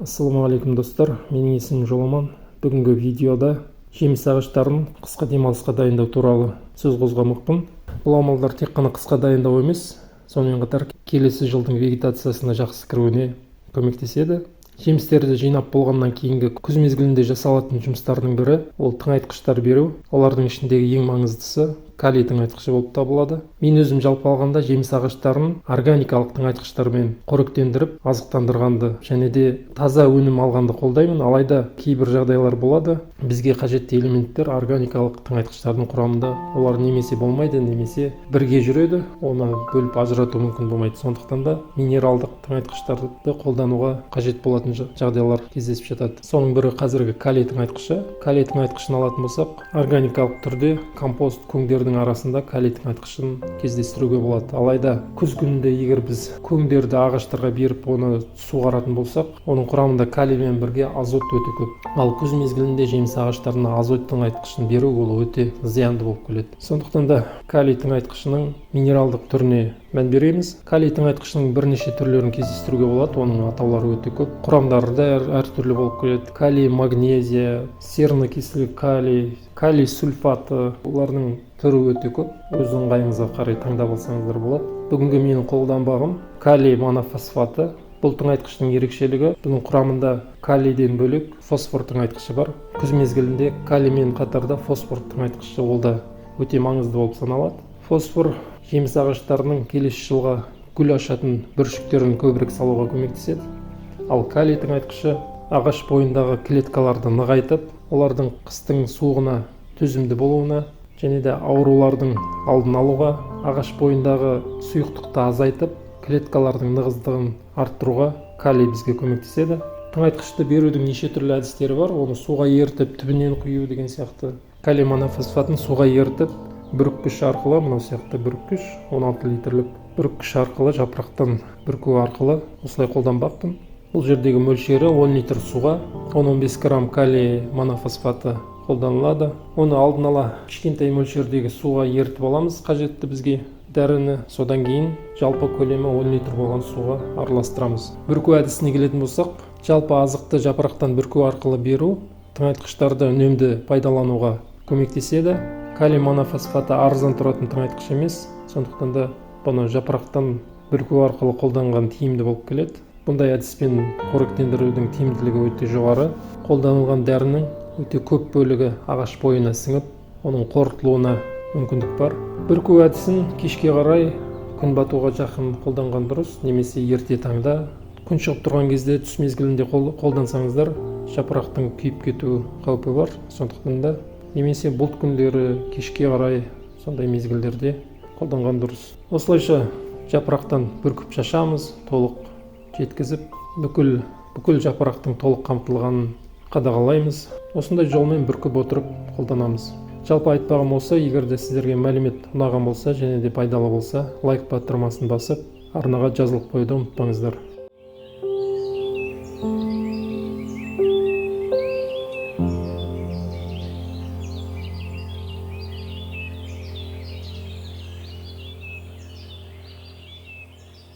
Ассалаумағалейкум, достар! Менің есімім Жоламан. Бүгінгі видеода жеміс ағаштарын қысқы демалысқа дайындау туралы сөз қозғамақпын. Бұл амалдар тек қана қысқа дайындау емес, сонымен қатар келесі жылдың вегетациясына жақсы кіруіне көмектеседі. Жемістерді жинап болғаннан кейінгі күз мезгілінде жасалатын жұмыстардың бірі – ол тыңайтқыштар беру. Олардың ішіндегі ең маңыздысы калий тыңайтқышы болып табылады. Мен өзім жалпы алғанда жеміс ағаштарын органикалық тыңайтқыштармен қоректендіріп, азықтандырғанды және де таза өнім алғанды қолдаймын. Алайда кейбір жағдайлар болады, бізге қажетті элементтер органикалық тыңайтқыштардың құрамында олар немесе болмайды, немесе бірге жүреді, оны бөліп ажырату мүмкін болмайды. Сондықтан да минералдық тыңайтқыштарды қолдануға қажет болатын жағдайлар кездесіп жатады. Соның бірі – қазіргі калий тыңайтқышы. Калий тыңайтқышын алатын болсақ, органикалық түрде компост көңдердің арасында калий тыңайтқышын кездестіруге болады. Алайда күз күнінде егер біз көңдерді ағаштарға беріп, оны суғаратын болсақ, оның құрамында калиймен бірге азот өте көп. Ал күз мезгілінде жеміс ағаштарына азот тыңайтқышын беру ол өте зиянды болып келеді. Сондықтан да калий тыңайтқышының минералдық түріне мән береміз. Калий тыңайтқышының бірнеше түрлерін кездестіруге болады. Оның атаулары өте көп, құрамдары да әртүрлі болып келеді: калий магнезия, сернокислый калий, калий сульфаты. Олардың түрі өте көп, өз ыңғайыңызға қарай таңдап алсаңыздар болады. Бүгінгі менің қолданбағым – калий монофосфаты. Бұл тыңайтқыштың ерекшелігі: бұның құрамында калийден бөлек фосфор тыңайтқышы бар. Күз мезгілінде калиймен қатарда фосфор тыңайтқышы, ол да өте маңызды болып саналады. Фосфор жеміс ағаштарының келесі жылға гүл ашатын бүршіктерін көбірек салуға көмектеседі. Ал калий тыңайтқышы ағаш бойындағы клеткаларды нығайтып, олардың қыстың суығына төзімді болуына және де аурулардың алдын алуға, ағаш бойындағы сұйықтықты азайтып, клеткалардың нығыздығын арттыруға калий бізге көмектеседі. Тыңайтқышты берудің неше түрлі әдістері бар: оны суға ерітіп, түбінен құю деген сияқты. Калий монофосфатын суға ерітіп, бүріккіш арқылы, мынау сияқты бүріккіш, 16 литрлік бүріккіш арқылы жапырақтан бүрку арқылы осылай қолданбақпын. Бұл жердегі мөлшері 10 литр суға 10-15 грамм калий монофосфаты қолданылады. Оны алдын ала кішкентай мөлшердегі суға ерітіп аламыз қажетті бізге дәріні. Содан кейін жалпы көлемі 10 литр болған суға араластырамыз. Бүрку әдісіне келетін болсақ, жалпы азықты жапырақтан бүрку арқылы беру тыңайтқыштарды үнемді пайдалануға көмектеседі. Калий монофосфаты арзан тұратын тыңайтқыш емес, сондықтан да бұны жапырақтан бүрку арқылы қолданған тиімді болып келеді. Бұндай әдіспен қоректендірудің тиімділігі өте жоғары. Қолданылған дәрінің өте көп бөлігі ағаш бойына сіңіп, оның қорытылуына мүмкіндік бар. Бүрку әдісін кешке қарай, күн батуға жақын қолданған дұрыс немесе ерте таңда, күн шығып тұрған кезде, түс мезгілінде қолдансаңыздар, жапырақтың күйіп кету қаупі бар. Сондықтан да немесе бұлт күндері, кешке қарай, сондай мезгілдерде қолданған дұрыс. Осылайша жапырақтан бүркіп шашамыз, толық жеткізіп, бүкіл жапырақтың толық қамтылғанын қадағалаймыз. Осындай жолмен бүркіп отырып қолданамыз. Жалпы айтпағым осы. Егер де сіздерге мәлімет ұнаған болса және де пайдалы болса, лайк батырмасын басып, арнаға жазылып қоюды ұмытпаңыздар.